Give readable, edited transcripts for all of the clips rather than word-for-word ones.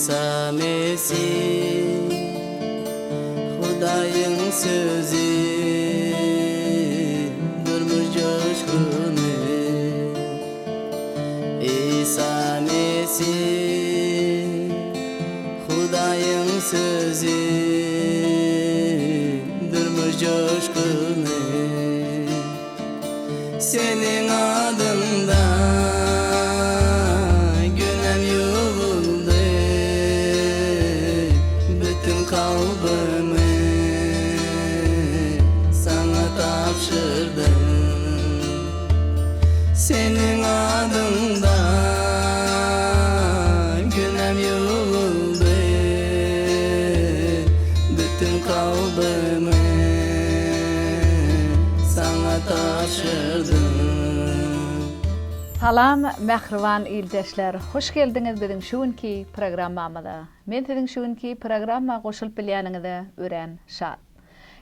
Isa Mesih Hudaýyň sözi Durmuş joşguny Isa Mesih Hudaýyň sözi Durmuş joşguny Seniň adyňda günäm ýuwuldy, Bütin kalbymy Saňa tabşyrdym. Seniň adyňda günäm ýuwuldy, Bütin kalbymy Saňa tabşyrdym. Salam mähriban ildeşler hoş geldiňiz biziň şu günki programmamyza. Men siziň şu günki programma goşulyp bilýäniňize örän şat.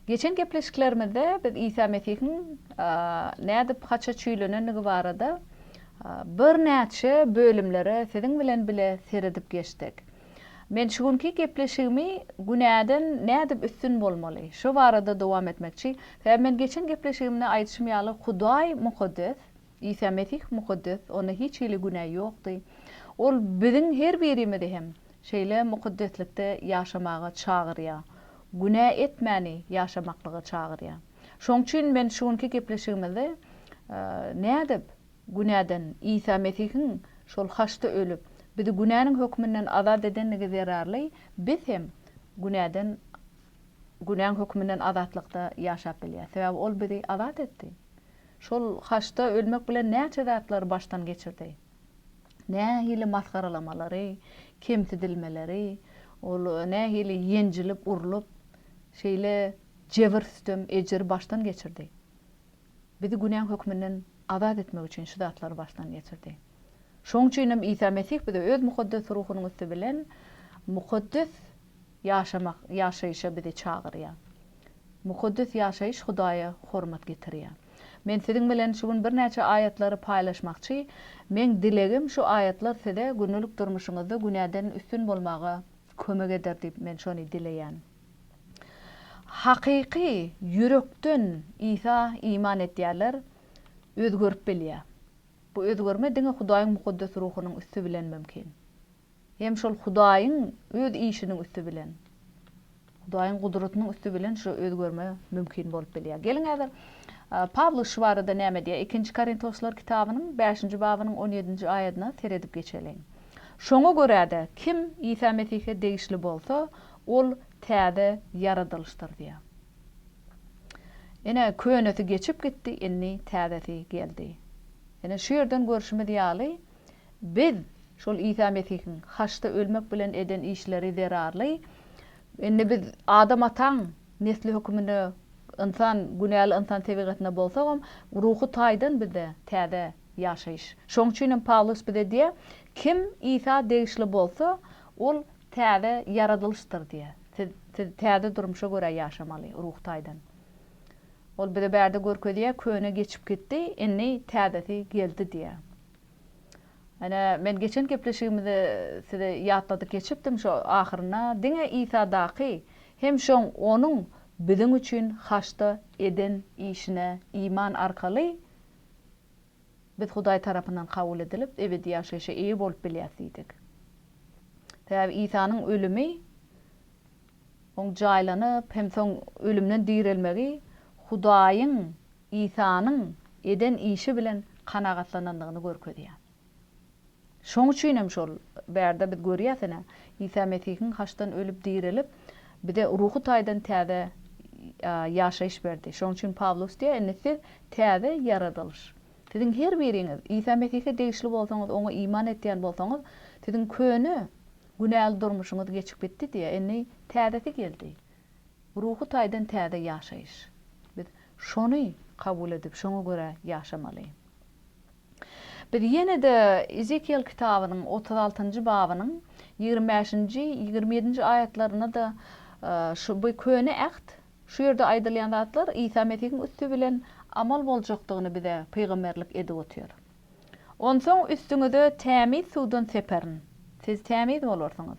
Geçen gepleşiklerimizde biz Isa Mesihiň nädip haça çüýlenendigi barada birnäçe bölümlere siziň bilen bile seredip geçdik. Men şu günki gepleşigimi günäden nädip üstün bolmaly, şo barada dowam etmekçi. Sebäbi men geçen gepleşigimde aýdyşym ýaly Hudaý mukaddes, Isa Mesih mukaddes, onda hiç hili günä ýokdy. Ol biziň her birimizi hem şeýle mukaddeslikde ýaşamaga çagyrýar. Günä etmäni ýaşamaklyga çagyrýar. Şoň üçin men şu günki gepleşigimizde nädip Günäden, Isa Mesihiň şol haçda ölüp, bizi günäniň höküminden azat edenligi zerarly, biz hem günäden, günäň höküminden azatlykda ýaşap bilýäris. Sebäbi Ol bizi azat etdi. Şol haçda ölmek bilen näçe zatlary başdan geçirdi. Nähili masgaralamalary, kemsidilmeleri, Ol nähili ýenjilip, urlup, şeýle jebir-sütem, ejir başdan geçirdi. Bizi günäň höküminden azat etmek üçin şu zatlary başdan geçirdi. Şoň üçin hem Isa Mesih bize Öz Mukaddes Ruhunyň üsti bilen mukaddes ýaşamak, ýaşaýşa bizi çagyrýar. Mukaddes ýaşaýyş Hudaýa hormat getirýär. Men siziň bilen şu gün birnäçe aýatlary paýlaşmakçy. Meň dilegim şu aýatlar size gündelik durmuşyňyzda günäden üstün bolmaga kömek eder diýip men şony dileýän. Hakyky ýürekden Isa iman etýärler özgerip bilýär. Bu özgerme diňe Hudaýyň Mukaddes Ruhunyň üsti bilen mümkin. Hem şol Hudaýyň öz işiniň üsti bilen, Hudaýyň gudratynyň üsti bilen şu özgerme mümkin bolup bilýär. Geliň häzir Pawlus şu barada näme diýýär? Ikinji Korintoslar kitabynyň bäşinji babynyň on ýedinji aýadyna seredip geçeliň. Şoňa görä-de, kim Isa Mesihe degişli bolsa, Ol täze ýaradylyşdyr diýýär. Ine, könesi geçip gitdi, indi täzesi geldi. Ine, şu ýerden görşümiz ýaly, biz şol Isa Mesihiň haçda ölmek bilen eden işleri zerarly, indi biz Adam ataň nesli höküminde ynsan, günäli ynsan tebigatynda bolsagam, ruhy taýdan bizde täze ýaşaýyş. Şonuň üçin hem Pawlus bize diýýär, Kim Isa degişli bolsa, ol Täze ýaradylyşdyr diýýär. Siz siz täze durmuşa görä ýaşamaly, ruh taýdan. Ol bize bärde görkezýär, köne geçip gitdi, indi täzesi geldi diýýär. Ine, men geçen gepleşigimizde size ýatladyp geçipdim şo ahyrynda diňe Isadaky hem şoň Onuň biziň üçin haçda eden işine iman arkaly Biz Hudaý tarapyndan kabul edilip, ebedi ýaşaýşa eýe bolup bilýäris diýdik. Sebäbi Isanyň ölümi, Oň jaýlanyp hem soň ölümden direlmegi Hudaýyň Isanyň eden işi bilen kanagatlanandygyny görkezýär. Şoň üçin hem şol bärde biz görýäs ine, Isa Mesihiň haçdan ölüp direlip, bize ruhy taýdan täze ýaşaýyş berdi. Şoň üçin Pawlus diýýär, indi siz täze ýaradylyş. Siziň her biriňiz Isa Mesihe degişli bolsaňyz, Oňa iman etýän bolsaňyz, siziň köne, günäli durmuşyňyz geçip gitdi diýýär, indi täzesi geldi. Ruhy taýdan täze ýaşaýyş. Biz şony kabul edip, şoňa görä ýaşamaly. Biz ýene-de Ezekiýel kitabynyň 36-njy babynyň 25-nji, 27-nji aýatlarynda-da şu bu köne äht, şu ýerde aýdylýan zatlar Isa Mesihiň üsti bilen amal boljakdygyny bize pygamberlik edip otyr. Onsoň üstüňize tämiz suwdan seperin, siz tämiz bolarsyňyz.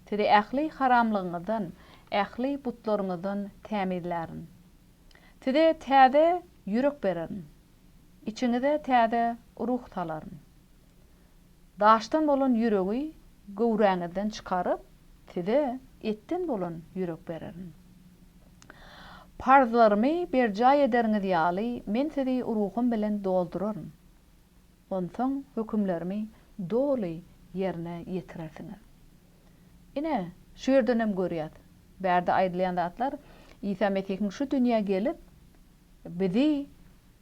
Sizi ähli haramlygyňyzdan, ähli butlaryňyzdan tämizlärin. Size täze ýürek bererin, içiňize täze ruh salaryn. Daşdan bolan ýüregi göwräňizden çykaryp, size etden bolan ýürek bererin. Parzlarymy berjaý ederiňiz ýaly, men sizi Ruhum bilen dolduraryn. Onsoň hökümlerimi doly ýerine ýetirersiňiz. Ine, şu ýerden hem görýäs, bärde aýdylýan zatlar Isa Mesihiň şu dünýä gelip, bizi,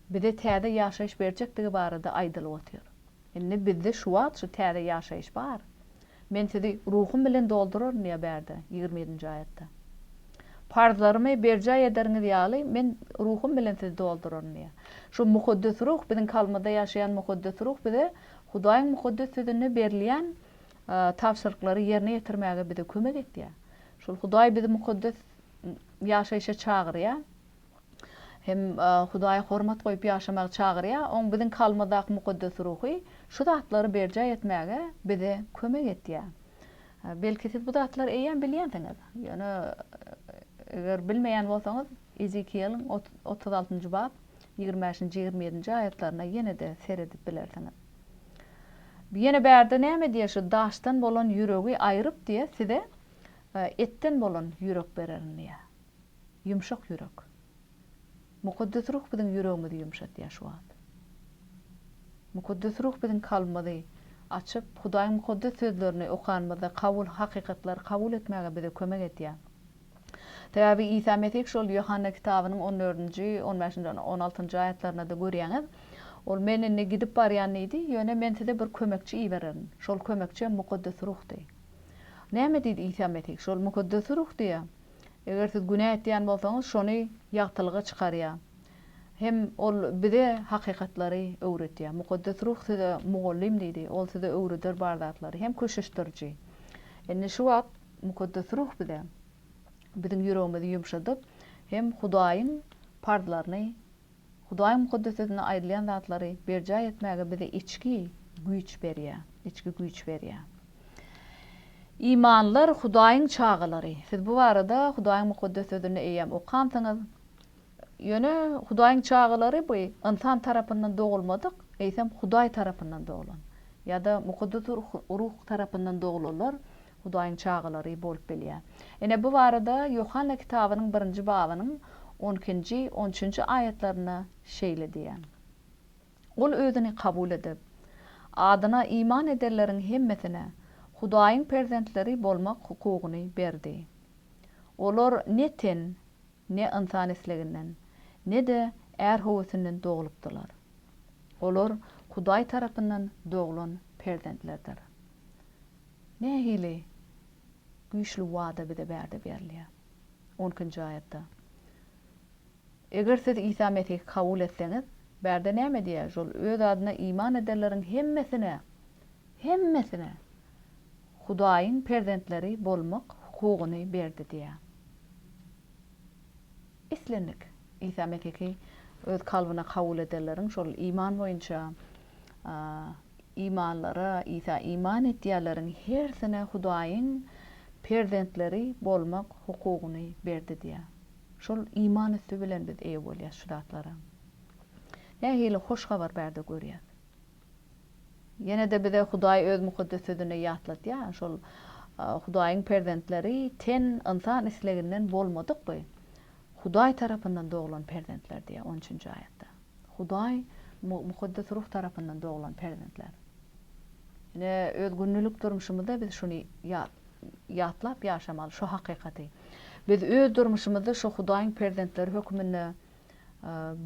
bize täze ýaşaýyş berjekdigi barada aýdylyp otyr. Indi bizde şu wagt şu täze ýaşaýyş bar. Men sizi Ruhum bilen dolduraryn diýýär bärde, 27-nji aýatda. Parzlarymy berjaý ederiňiz ýaly, Men Ruhum bilen sizi dolduraryn diýýär. Şu Mukaddes Ruh, biziň kalbymyzda ýaşaýan Mukaddes Ruh bize Hudaýyň Mukaddes Sözünde berilýän tabşyryklary ýerine ýetirmäge bize kömek etýär. Şol Hudaý bizi mukaddes ýaşaýşa çagyrýar. Hem Hudaýa hormat goýup ýaşamaga çagyrýar. Oň biziň kalbymyzdaky Mukaddes Ruhy şu zatlary berjaý etmäge bize kömek etýär. Belki siz bu zatlary eýýäm bilýänsiňiz. Ýöne eger bilmeýän bolsaňyz, Ezekiýeliň 36-njy bap, 25-nji, 27-nji aýatlaryna ýene-de seredip bilersiňiz. Ýene bärde näme diýýär şu daşdan bolan ýüregi aýryp diýýär size etden bolan ýürek bererin diýýär. Ýumşak ýürek. Mukaddes Ruh biziň ýüregimizi ýumşatýar şu wagt. Mukaddes Ruh biziň kalbymyzy açyp, Hudaýyň mukaddes sözlerini okanymyzda kabul hakykatlary kabul etmäge bize kömek edýär. Sebäbi Isa Mesih şol Ýohanna kitabynyň on dördünji, on bäşinji, on altynjy aýatlarynda-da görýäňiz. Ol, Men indi gidip barýan diýdi, ýöne Men size bir kömekçi ibererin. Şol kömekçi hem Mukaddes Ruhdy. Näme diýdi Isa Mesih? Şol Mukaddes Ruh diýýär. Eger siz günä etýän bolsaňyz, şony ýagtylyga çykarýar. Hem Ol bize hakykatlary öwretýär. Mukaddes Ruh size mugallym diýdi. Ol size öwreder bar zatlary. Hem köşeşdiriji. Indi şu wagt Mukaddes Ruh bize biziň ýüregimizi ýumşadyp, hem Hudaýyň parzlaryny, Hudaýyň Mukaddes Sözünde aýdylýan zatlary berjaý etmäge bize içki güýç berýär, içki güýç berýär. Imanlylar Hudaýyň çagalary. Siz bu barada Hudaýyň Mukaddes Sözünde eýýäm okansyňyz. Ýöne Hudaýyň çagalary bu ynsan tarapyndan dogulmadyk, eýsem Hudaý tarapyndan doglan ýa-da Mukaddes Ruh tarapyndan doglanlar Hudaýyň çagalary bolup bilýär. Ine, bu barada Ýohanna kitabynyň birinji babynyň on ikinji, on üçünji aýatlarynda şeýle diýýär, Ol Özüni kabul edip, adyna iman edenleriň hemmesine Hudaýyň perzentleri bolmak hukugyny berdi. Olar ne ten, ne ynsan isleginden, ne-de är höwesinden doglupdylar. Olar Hudaý tarapyndan doglan perzentlerdir. Nähili güýçli wada bize bärde berilýär? On ikinji aýatda, Eger siz Isa Mesihi kabul etseňiz, bärde näme diýýär? Şol Öz adyna iman edenleriň hemmesine, hemmesine Hudaýyň perzentleri bolmak hukugyny berdi diýýär. Islendik Isa Mesihi öz kalbyna kabul edenleriň şol iman boýunça imanlara, Isa iman etýänleriň hersine Hudaýyň perzentleri bolmak hukugyny berdi diýýär. Şol iman üsti bilen biz eýe bolýas şu zatlara. Nähili hoş habar bärde görýäs. Ýene-de bize Hudaý öz Mukaddes Sözünde ýatladýar, şol Hudaýyň perzentleri ten, ynsan isleginden bolmadyk bu, Hudaý tarapyndan doglan perzentler diýýär on üçünji aýatda. Hudaý, Mukaddes Ruh tarapyndan doglan perzentler. Ine, öz gündelik durmuşymyzda biz şuny ýatlap ýaşamaly, şu hakykaty. Biz öz durmuşymyzda şu Hudaýyň perzentleri hökmünde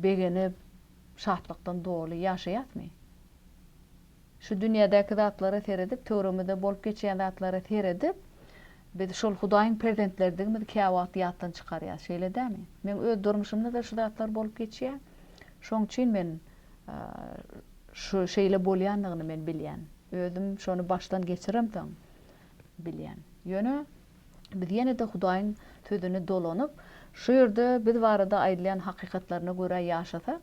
begenip, şatlykdan doly ýaşaýasmy? Şu dünýädäki zatlara seredip, töweregimizde bolup geçýän zatlara seredip, biz şol Hudaýyň perzentleridigimizi käwagt ýatdan çykarýas, şeýle dälmi? Meň öz durmuşymda-da şu zatlar bolup geçýär. Şoň üçin men şu şeýle bolýandygyny men bilýän. Özüm şony başdan geçiremsoň bilýän. Ýöne biz ýene-de Hudaýyň Sözüne dolanyp, şu ýerde biz barada aýdylýan hakykatlaryna görä ýaşasak,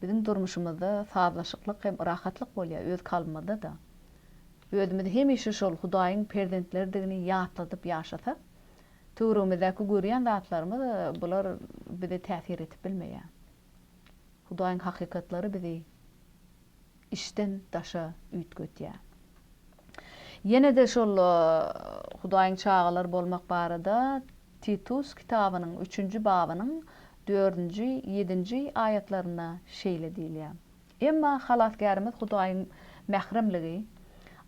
biziň durmuşymyzda sazlaşyklyk hem rahatlyk bolýar, öz kalbymyzda-da. Özümizi hemişe şol Hudaýyň perzentleridigini ýatladyp ýaşasak, töweregimizdäki görýän zatlarymyz bular bize täsir edip bilmeýär. Hudaýyň hakykatlary bizi içden daşa üýtgetýär. Ýene-de şol Hudaýyň çagalary bolmak barada Titus kitabynyň üçünji babynyň dördünji, ýedinji aýatlarynda şeýle diýilýär, Emma Halasgärimiz Hudaýyň mähremligi,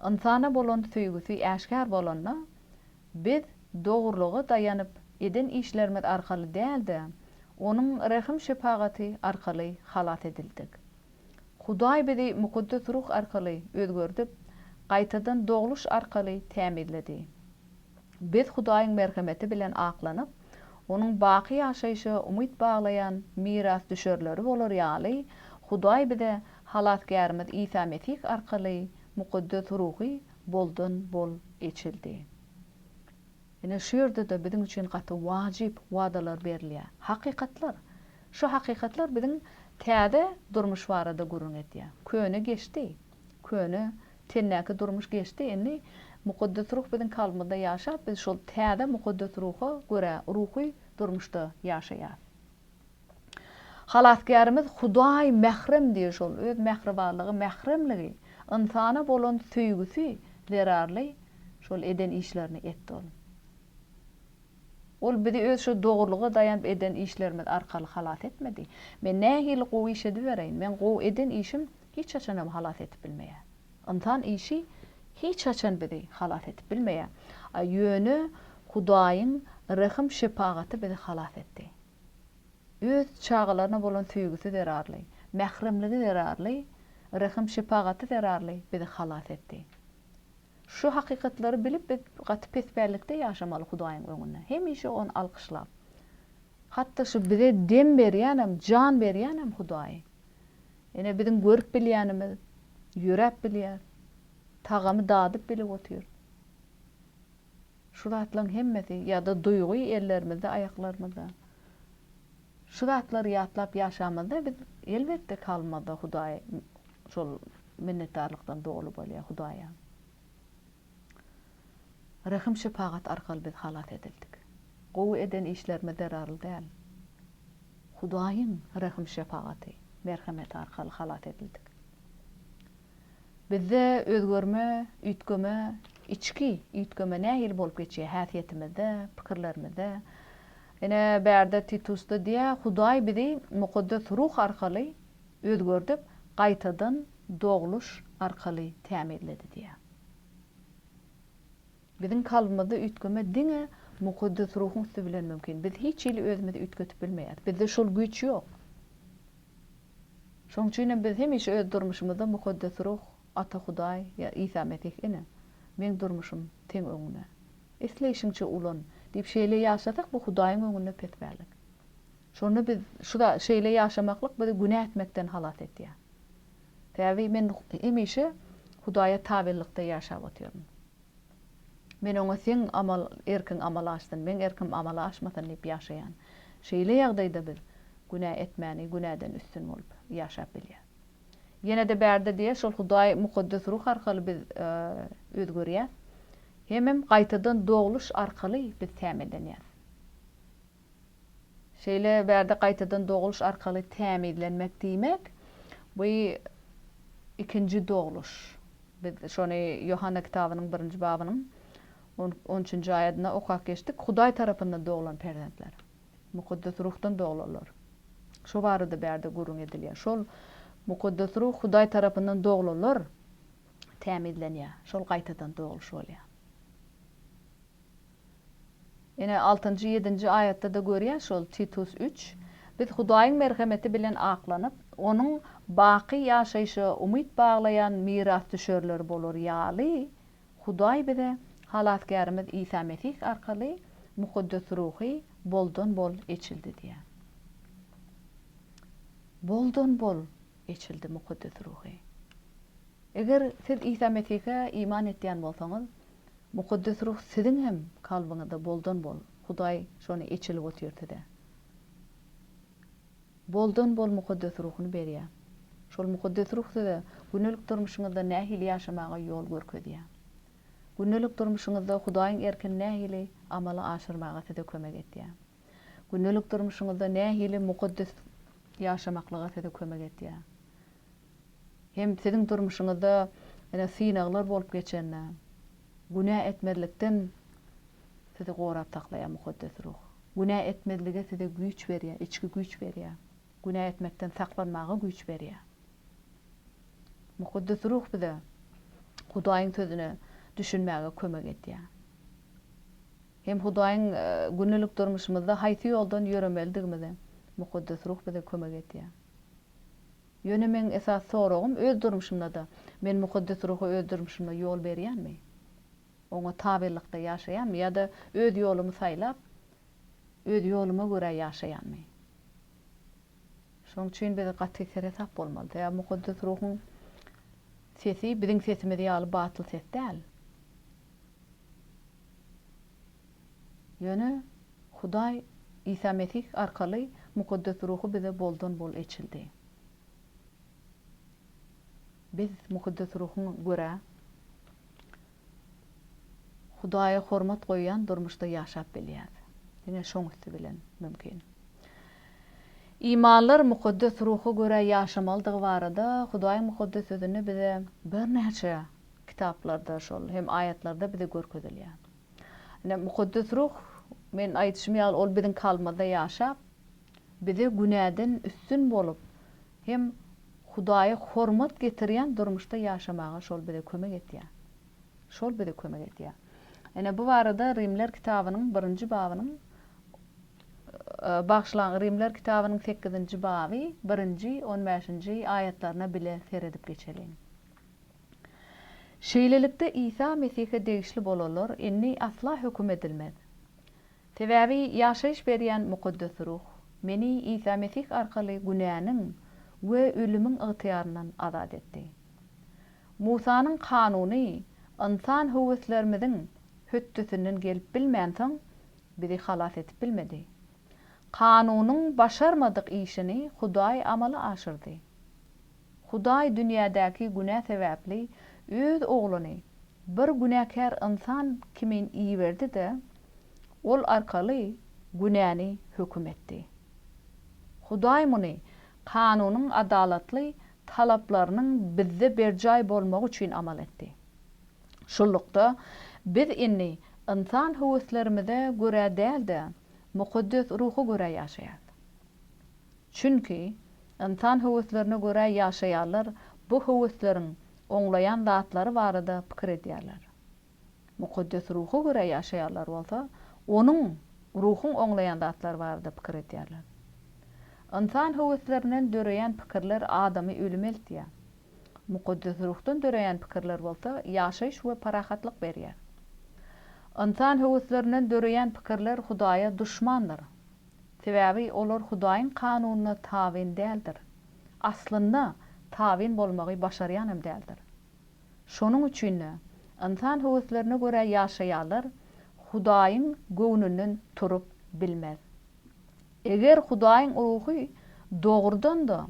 ynsana bolan söýgüsi äşgär bolanda, biz dogrulyga daýanyp eden işlerimiz arkaly däl-de, Onuň rehim-şepagaty arkaly halas edildik. Hudaý bizi Mukaddes Ruh arkaly özgerdip, gaýtadan dogluş arkaly tämizledi. Biz Hudaýyň merhemeti bilen aklanyp, Onuň baky ýaşaýşa umyt baglaýan mirasdüşerleri bolar ýaly, Hudaý bize Halasgärimiz Isa Mesih arkaly Mukaddes Ruhy boldan-bol eçildi. Ine, şu ýerde-de biziň üçin gaty wajyp wadalar berilýär. Hakykatlar. Şu hakykatlar biziň täze durmuş barada gürrüň edýär. Köne geçdi. Köne tendäki durmuş geçdi. Indi Mukaddes Ruh biziň kalbymyzda ýaşap, biz şol täze Mukaddes Ruha görä ruhy durmuşda ýaşaýarys. Halasgärimiz Hudaý mährem diýýär şol öz mähribanlygy, mähremligi, ynsana bolan söýgüsi zerarly şol eden işlerini etdi ol. Ol bizi öz şo dogrulyga daýanyp eden işlerimiz arkaly halas etmedi. Men nähili gowy iş edibereýin, meň gowy eden işim hiç haçanam halas edip bilmeýär. Ynsan işi hiç haçan bizi halas edip bilmeýär. A ýöne Hudaýyň rehim-şepagaty bizi halas etdi. Öz çagalaryna bolan söýgüsi zerarly, mähremligi zerarly, rehim-şepagaty zerarly bizi halas etdi. Şu hakykatlary bilip biz gaty pespällikde ýaşamaly Hudaýyň öňünde. Hemişe Ony alkyşlap. Hatda şu bize dem berýänem, jan berýänem Hudaý. Ine biziň görüp bilýänimiz, ýöräp bilýär, tagamy dadyp bilip otyr. Şu zatlaryň hemmesi ýa-da duýgy ellerimizde, aýaklarymyzda. Şu zatlary ýatlap ýaşamyzda biz elbetde kalbymyzda Hudaý şol minnetdarlykdan doly bolýar Hudaýa. Rehim-şepagat arkaly biz halas edildik. Gowy eden işlerimiz zerarly däl. Hudaýyň rehim-şepagaty, merhemeti arkaly halas edildik. Bizde özgerme, üýtgeme, içki üýtgeme nähili bolup geçýär häsiýetimizde, pikirlerimizde? Ine, bärde Titusda diýýär, Hudaý bizi Mukaddes Ruh arkaly özgerdip, gaýtadan dogluş arkaly tämizledi diýýär. Biziň kalbymyzda üýtgeme diňe Mukaddes Ruhuň üsti bilen mümkin. Biz hiç hili özümizi üýtgetip bilmeýäris. Bizde şol güýç ýok. Şonuň üçin hem biz hemişe öz durmuşymyzda Mukaddes Ruh, Ata Hudaý ýa Isa Mesih ine, meň durmuşym Seň öňüňde. Isleýşiňçe ulan diýip şeýle ýaşasak bu Hudaýyň öňünde pespälik. Şonda biz şu şeýle ýaşamaklyk bizi günä etmekden halas edýär. Sebäbi men hemişe Hudaýa tabynlykda ýaşap otyryn. Men oňa seň amal erkiň amala aşsyn, meň erkim amala aşmasyn diýip ýaşaýan. Şeýle ýagdaýda biz günä etmäni günäden üstün bolup ýaşap bilýäris. Ýene-de bärde diýýär, şol Hudaý Mukaddes Ruh arkaly biz özgerýäs. Hemem gaýtadan dogluş arkaly biz tämizlenýäs. Şeýle bärde gaýtadan dogluş arkaly tämizlenmek diýmek, bu ikinji dogluş. Biz şony Ýohanna kitabynyň birinji babynyň on üçünji aýadynda okap geçdik. Hudaý tarapyndan doglan perzentler. Mukaddes Ruhdan doglanlar. Şo barada bärde gürrüň edilýär. Şol Mukaddes Ruh Hudaý tarapyndan doglanlar tämizlenýär. Şol gaýtadan dogluş bolýar. Ine, altynjy, ýedinji aýatda-da görýäs şol, Titus üç, Biz Hudaýyň merhemeti bilen aklanyp, Onuň baky ýaşaýşa umyt baglaýan mirasdüşerleri bolar ýaly, Hudaý bize Halasgärimiz Isa Mesih arkaly Mukaddes Ruhy boldan-bol eçildi diýýär. Boldan-bol eçildi Mukaddes Ruhy. Eger siz Isa Mesihe iman etýän bolsaňyz, Mukaddes Ruh siziň hem kalbyňyzda boldan-bol, Hudaý şony eçilip otyr size. Boldan-bol Mukaddes Ruhuny berýär. Şol Mukaddes Ruh size gündelik durmuşyňyzda nähili ýaşamaga ýol görkezýär. Gündelik durmuşyňyzda Hudaýyň erkini nähili amala aşyrmaga size kömek etýär? Gündelik durmuşyňyzda nähili mukaddes ýaşamaklyga size kömek etýär? Hem siziň durmuşyňyzda ine synaglar bolup geçende, günä etmezlikden sizi gorap saklaýar Mukaddes Ruh. Günä etmezlige size güýç berýär, içki güýç berýär. Günä etmekden saklanmaga güýç berýär. Mukaddes Ruh bize Hudaýyň Sözüne düşünmäge kömek edýär. Hem Hudaýyň gündelik durmuşymyzda haýsy ýoldan ýöremelidigimize Mukaddes Ruh bize kömek edýär. Ýöne meň esasy soragym öz durmuşymda-da men Mukaddes Ruha öz durmuşymda ýol berýänmi? Oňa tabynlykda ýaşaýanmy ýa-da öz ýolumy saýlap, öz ýoluma görä ýaşaýanmy? Şonuň üçin biz gaty seresap bolmaly. Sebäbi Mukaddes Ruhuň sesi biziň sesimiz ýaly batly ses däl. Ýöne Hudaý Isa Mesih arkaly Mukaddes Ruhy bize boldan-bol eçildi. Biz Mukaddes Ruhuň görä Hudaýa hormat goýýan durmuşda ýaşap bilýäris. Diňe şoň üsti bilen mümkin. Imanlar Mukaddes Ruha görä ýaşamalydygy barada Hudaýyň Mukaddes Sözünde bize birnäçe kitaplarda şol hem aýatlarda bize görkezilýär. Ine, Mukaddes Ruh, men aýdyşym ýaly, ol biziň kalbymyzda ýaşap, bize günäden üstün bolup hem Hudaýa hormat getirýän durmuşda ýaşamaga şol bize kömek etýär. Şol bize kömek edýär. Ine, bu barada Rimler kitabynyň birinji babynyň, bagyşlaň, Rimler kitabynyň sekizinji baby, birinji, on bäşinji aýatlaryna bile seredip geçeliň. Şeýlelikde, Isa Mesihe degişli bolanlar indi asla höküm edilmez. Sebäbi ýaşaýyş berýän Mukaddes Ruh meni Isa Mesih arkaly günäniň we ölümiň ygtyýaryndan azat etdi. Musanyň kanuny ynsan höweslerimiziň hötdesinden gelip bilmänsoň, bizi halas edip bilmedi. Kanunyň başarmadyk işini Hudaý amala aşyrdy. Hudaý dünýädäki günä sebäpli Öz Ogluny bir günäkär ynsan kimin iberdi-de, Ol arkaly günäni höküm etdi. Hudaý muny kanunyň adalatly talaplarynyň bizde berjaý bolmagy üçin amal etdi. Şunlukda, biz indi ynsan höweslerimize görä däl-de, Mukaddes Ruha görä ýaşaýarys. Çünki, ynsan höweslerine görä ýaşaýanlar bu höwesleriň oňlaýan zatlary barada pikir edýärler. Mukaddes Ruha görä ýaşaýanlar bolsa, Onuň, Ruhuň oňlaýan zatlary barada pikir edýärler. Ynsan höweslerinden döreýän pikirler adamy ölüme eltýär. Mukaddes Ruhdan döreýän pikirler bolsa ýaşaýyş we parahatlyk berýär. Ynsan höweslerinden döreýän pikirler Hudaýa duşmandyr. Sebäbi olar Hudaýyň kanunyna tabyn däldir. Aslynda, tabyn bolmagy başarýan hem däldir. Şonuň üçin-de, ynsan höweslerine görä ýaşaýanlar Hudaýyň göwnünden turup bilmez. Eger Hudaýyň Ruhy dogrudan-da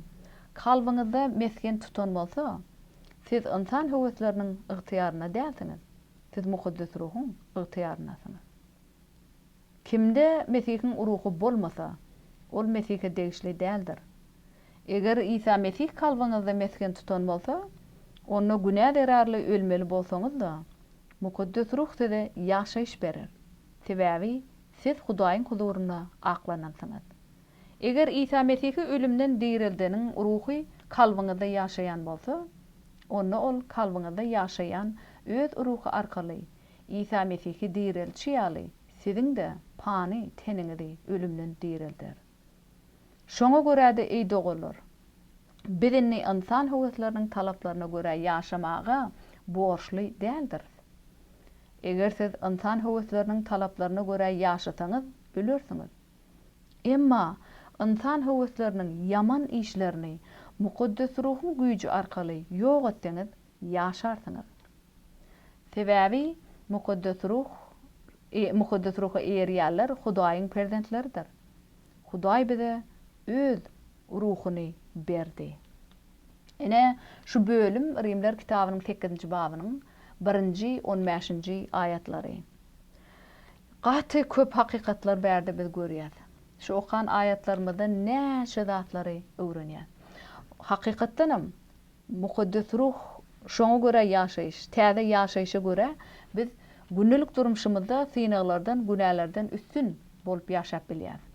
kalbyňyzda mesgen tutan bolsa, siz ynsan höwesleriniň ygtyýarynda dälsiňiz, siz Mukaddes Ruhuň ygtyýaryndasyňyz. Kimde Mesihiň Ruhy bolmasa, ol Mesihe degişli däldir. Eger Isa Mesih kalbyňyzda mesgen tutan bolsa, onda günä zerarly ölmeli bolsaňyz-da, Mukaddes Ruh size ýaşaýyş berer, sebäbi siz Hudaýyň huzurynda aklanansyňyz. Eger Isa Mesihi ölümden direldeniň Ruhy kalbyňyzda ýaşaýan bolsa, onda Ol kalbyňyzda ýaşaýan Öz Ruhy arkaly Isa Mesihi direltşi ýaly, siziň-de pany teniňizi ölümden direlder. Şoňa görä-de, eý doganlar, biz indi ynsan höwesleriniň talaplaryna görä ýaşamaga borçly däldiris. Eger siz ynsan höwesleriniň talaplaryna görä ýaşasaňyz, ölersiňiz. Emma ynsan höwesleriniň ýaman işlerini Mukaddes Ruhuň güýji arkaly ýok etseňiz, ýaşarsyňyz. Sebäbi Mukaddes Ruh, Mukaddes Ruha eýerýänler Hudaýyň perzentleridir. Hudaý bize Öz Ruhuny berdi. Ine, şu bölüm Rimler kitabynyň sekizinji babynyň. birinji, on bäşinji aýatlary. Gaty köp hakykatlar bärde biz görýäs. Şu okan aýatlarymyzdan näçe zatlary öwrenýäs. Hakykatdanam, Mukaddes Ruh şoňa görä ýaşaýyş, täze ýaşaýşa görä biz gündelik durmuşymyzda synaglardan, günälerden üstün bolup ýaşap bilýäris.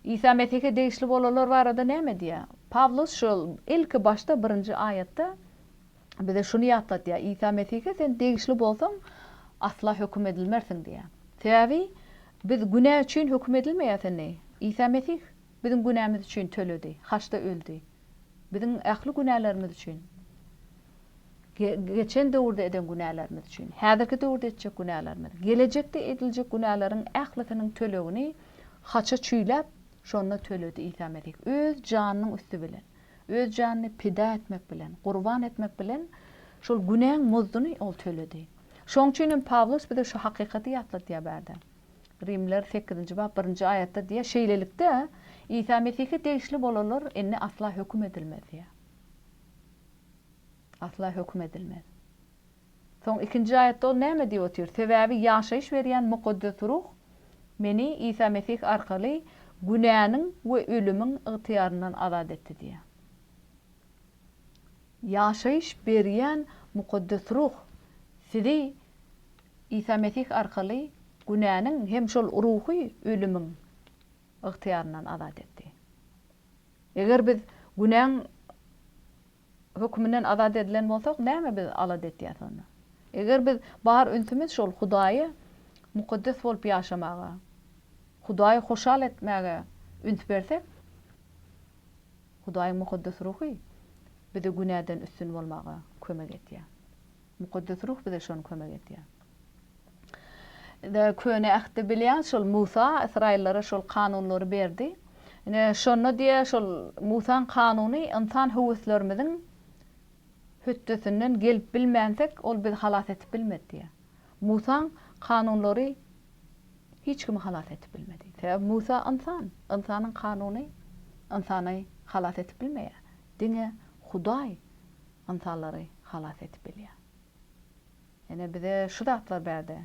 Isa Mesihe degişli bolanlar barada näme diýýär? Pawlus şol ilki başda birinji aýatda bize şuny ýatladýar, Isa Mesihe sen degişli bolsaň, asla höküm edilmersiň diýýär. Sebäbi biz günä üçin höküm edilmeýäris indi. Isa Mesih biziň günämiz üçin töledi, haçda öldi. Biziň ähli günälerimiz üçin, geçen döwürde eden günälerimiz üçin, häzirki döwürde etjek günälerimiz, gelejekde ediljek günäleriň ählisiniň tölegini haça çüýläp, şonda töledi Isa Mesih. Öz janynyň üsti bilen, öz janyny pida etmek bilen, gurban etmek bilen şol günäň muzduny ol töledi. Şoň üçin hem Pawlus bize şu hakykaty ýatladýar bärde. Rimliler sekizinji bap birinji aýatda diýýär, Şeýlelikde, Isa Mesihe degişli bolanlar indi asla höküm edilmez diýýär. Asla höküm edilmez. Soň ikinji aýatda ol näme diýip otyr? Sebäbi ýaşaýyş berýän Mukaddes Ruh meni Isa Mesih arkaly günäniň we ölümiň ygtyýaryndan azat etdi diýýär. Ýaşaýyş berýän Mukaddes Ruh sizi Isa Mesih arkaly günäniň hem şol ruhy ölümiň ygtyýaryndan azat etdi. Eger biz günäň höküminden azat edilen bolsak, näme biz alada etýäs onda? Eger biz bar ünsümiz şol Hudaýa mukaddes bolup ýaşamaga, Hudaýy hoşal etmäge üns bersek, Hudaýyň mukaddes ruhy bize günäden üstün bolmaga kömek etýär. Mukaddes Ruh bize şony kömek edýär. Ine, Köne Ähtde bilýäňiz, şol Musa ysraýyllara şol kanunlary berdi. Ine, şonda diýýär, şol Musaň kanuny ynsan höweslerimiziň hötdesinden gelip bilmänsek, ol bizi halas edip bilmedi diýýär. Musaň kanunlary hiç kimi halas edip bilmedi. Sebäbi Musa ynsan, ynsanyň kanuny ynsany halas edip bilmeýär. Diňe Hudaý ynsanlary halas edip bilýär. Ine bize şu zatlar bärde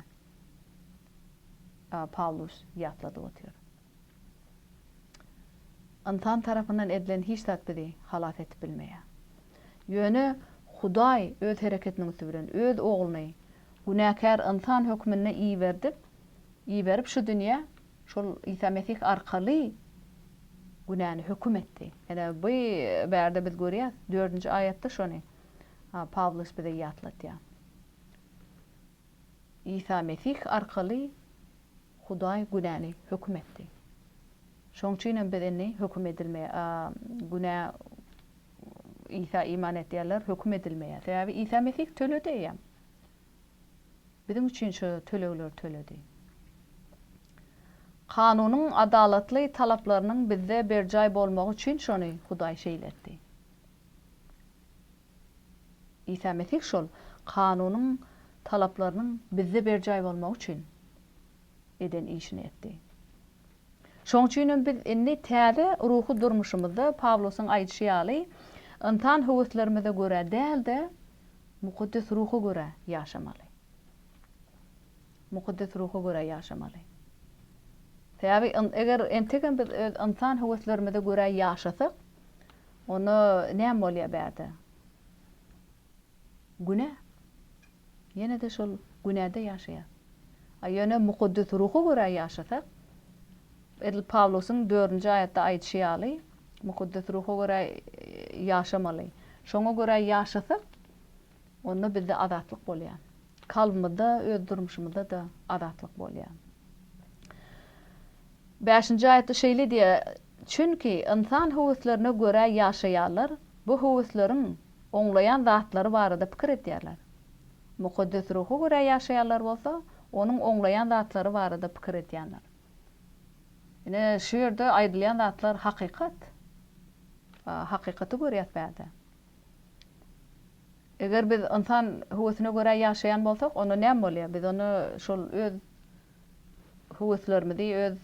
Pawlus ýatladyp otyr. Ynsan tarapyndan edilen hiç zat bizi halas edip bilmeýär. Ýöne Hudaý öz hereketiniň üsti bilen öz Ogluny günäkär ynsan hökmünde iberdip, iberip şu dünýä Şol Isa Mesih arkaly günäni höküm etdi. Ine, bu bärde biz görýäs, dördünji aýatda şony Pawlus bize ýatladýar. Isa Mesih arkaly Hudaý günäni höküm etdi. Şonuň üçin hem biz indi höküm edilmeýär, günä Isa iman edýärler höküm edilmeýär. Sebäbi Isa Mesih töledi eýýäm. Biziň üçin şu tölegleri töledi. Kanunyň adalatly talaplarynyň bizde berjaý bolmagy üçin şony Hudaý şeýle etdi. Isa Mesih şol kanunyň talaplarynyň bizde berjaý bolmagy üçin eden işini etdi. Şoň üçin hem biz indi täze ruhy durmuşymyzda Pawlusyň aýdyşy ýaly, ynsan höweslerimize görä däl-de, Mukaddes Ruha görä ýaşamaly. Mukaddes Ruha görä ýaşamaly. Sebäbi eger entegem biz öz ynsan höweslerimize görä ýaşasak, onda näme bolýar bärde? Günä. Ýene-de şol günäde ýaşaýas. A ýöne Mukaddes Ruha görä ýaşasak, edil Pawlusyň dördünji aýatda aýdyşy ýaly, Mukaddes Ruha görä ýaşamaly. Şoňa görä ýaşasak, onda bizde azatlyk bolýar. Kalbymyzda, öz durmuşymyzda-da azatlyk bolýar. Bäşinji aýatda şeýle diýýär, Çünki ynsan höweslerine görä ýaşaýarlar, bu höwesleriň oňlaýan zatlary barada pikir edýärler. Mukaddes Ruha görä ýaşaýanlar bolsa, Onuň oňlaýan zatlary barada pikir edýänler. Ine, şu ýerde aýdylýan zatlar hakykat. Hakykaty görýäs bärde. Eger biz ynsan höwesine görä ýaşaýan bolsak, onda näme bolýar? Biz onda şol öz höweslerimizi, öz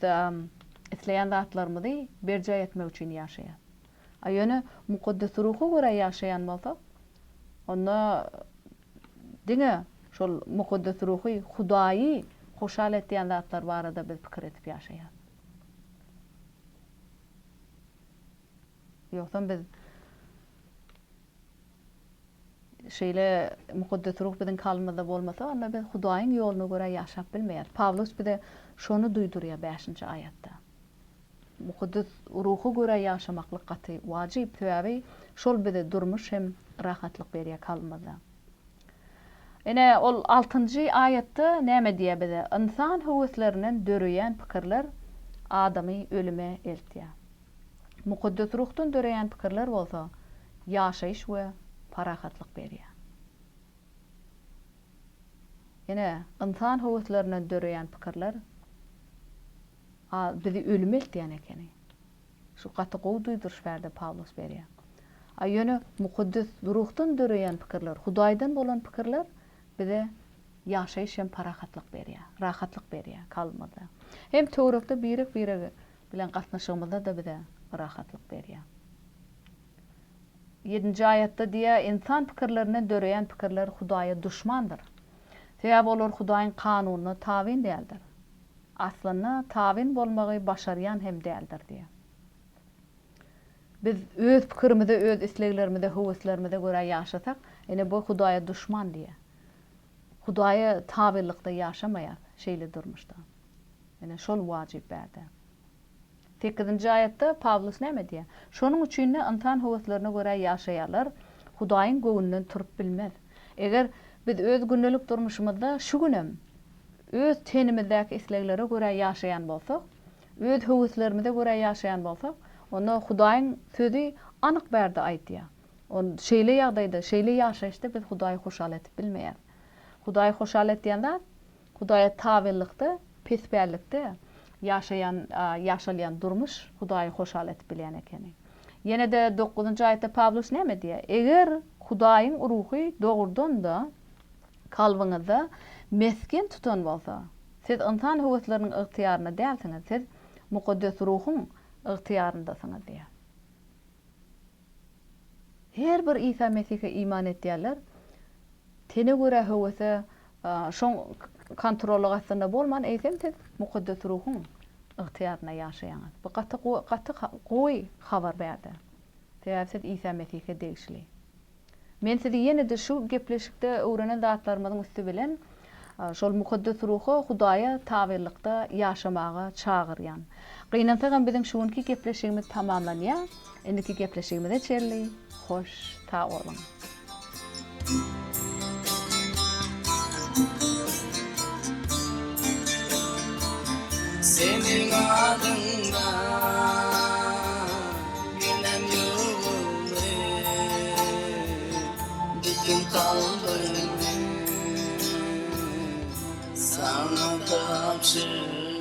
isleýän zatlarymyzy berjaý etmek üçin ýaşaýas. A ýöne Mukaddes Ruha görä ýaşaýan bolsak, onda diňe. Şol Mukaddes Ruhy Hudaýy hoşal etýän zatlar barada biz pikir edip ýaşaýas. Ýogsam biz şeýle Mukaddes Ruh biziň kalbymyzda bolmasa, onda biz Hudaýyň ýoluna görä ýaşap bilmeýäris. Pawlus bize şony duýdurýar bäşinji aýatda. Mukaddes Ruha görä ýaşamaklyk gaty wajyp, sebäbi şol bize durmuş hem rahatlyk berýär kalbymyzda. Ine, ol altynjy aýatda näme diýýär bize? Ynsan höweslerinden döreýän pikirler adamy ölüme eltýär. Mukaddes Ruhdan döreýän pikirler bolsa ýaşaýyş we parahatlyk berýär. Ine, ynsan höweslerinden döreýän pikirler bizi ölüme eltýän ekeni. Şu gaty gowy duýduryş bärde Pawlus berýär. A ýöne Mukaddes Ruhdan döreýän pikirler, Hudaýdan bolan pikirler bize ýaşaýyş hem parahatlyk berýär, rahatlyk berýär kalbymyzda. Hem töwerekde birek-biregi bilen gatnaşygymyzda-da bize rahatlyk berýär. Ýedinji aýatda diýýär, Ynsan pikirlerinden döreýän pikirler Hudaýa duşmandyr. Sebäbi olar Hudaýyň kanunyna tabyn däldir. Aslynda tabyn bolmagy başarýan hem däldir diýýär. Biz öz pikirimize, öz isleglerimize, höweslerimize görä ýaşasak, ine bu Hudaýa duşman diýýär. Hudaýa tabynlykda ýaşamaýas şeýle durmuşda. Ine şol wajyp bärde. Sekizinji aýatda Pawlus näme diýýär? Şonuň üçin-de ynsan höweslerine görä ýaşaýarlar, Hudaýyň göwnünden turup bilmez. Eger biz öz gündelik durmuşymyzda şu günem öz tenimizdäki isleglere görä ýaşaýan bolsak, öz höweslerimize görä ýaşaýan bolsak, onda Hudaýyň Sözi anyk bärde aýdýar. On şeýle ýagdaýda, şeýle ýaşaýyşda biz Hudaýy hoşal edip bilmeýäris. Hudaýy hoşal edýän zat, Hudaýa tabynlykda, pespällikde ýaşaýan, ýaşalýan durmuş Hudaýy hoşal edip bilýän ekeni. Ýene-de dokuzynjy aýatda Pawlus näme diýýär? Eger Hudaýyň Ruhy dogrudan-da kalbyňyzda mesgen tutan bolsa, siz ynsan höwesleriniň ygtyýarynda dälsiňiz, siz Mukaddes Ruhuň ygtyýaryndasyňyz diýýär. Her bir Isa Mesihe iman etýänler tene görä höwese şoň kontrollyk astynda bolman, eýsem siz Mukaddes Ruhuň ygtyýarynda ýaşaýaňyz. Bu gaty gaty gowy habar bärde. Sebäbi siz Isa Mesihe degişli. Men sizi ýene-de şu gepleşikde öwrenen zatlarymyzyň üsti bilen şol Mukaddes Ruha, Hudaýa tabynlykda ýaşamaga çagyrýan. Gynansagam biziň şu günki gepleşigimiz tamamlanýar. Indiki gepleşigimize çenli hoş sag boluň. Seniň adyňda Günem ýuwuldy Bütin kalbymy Saňa tabşyrdym.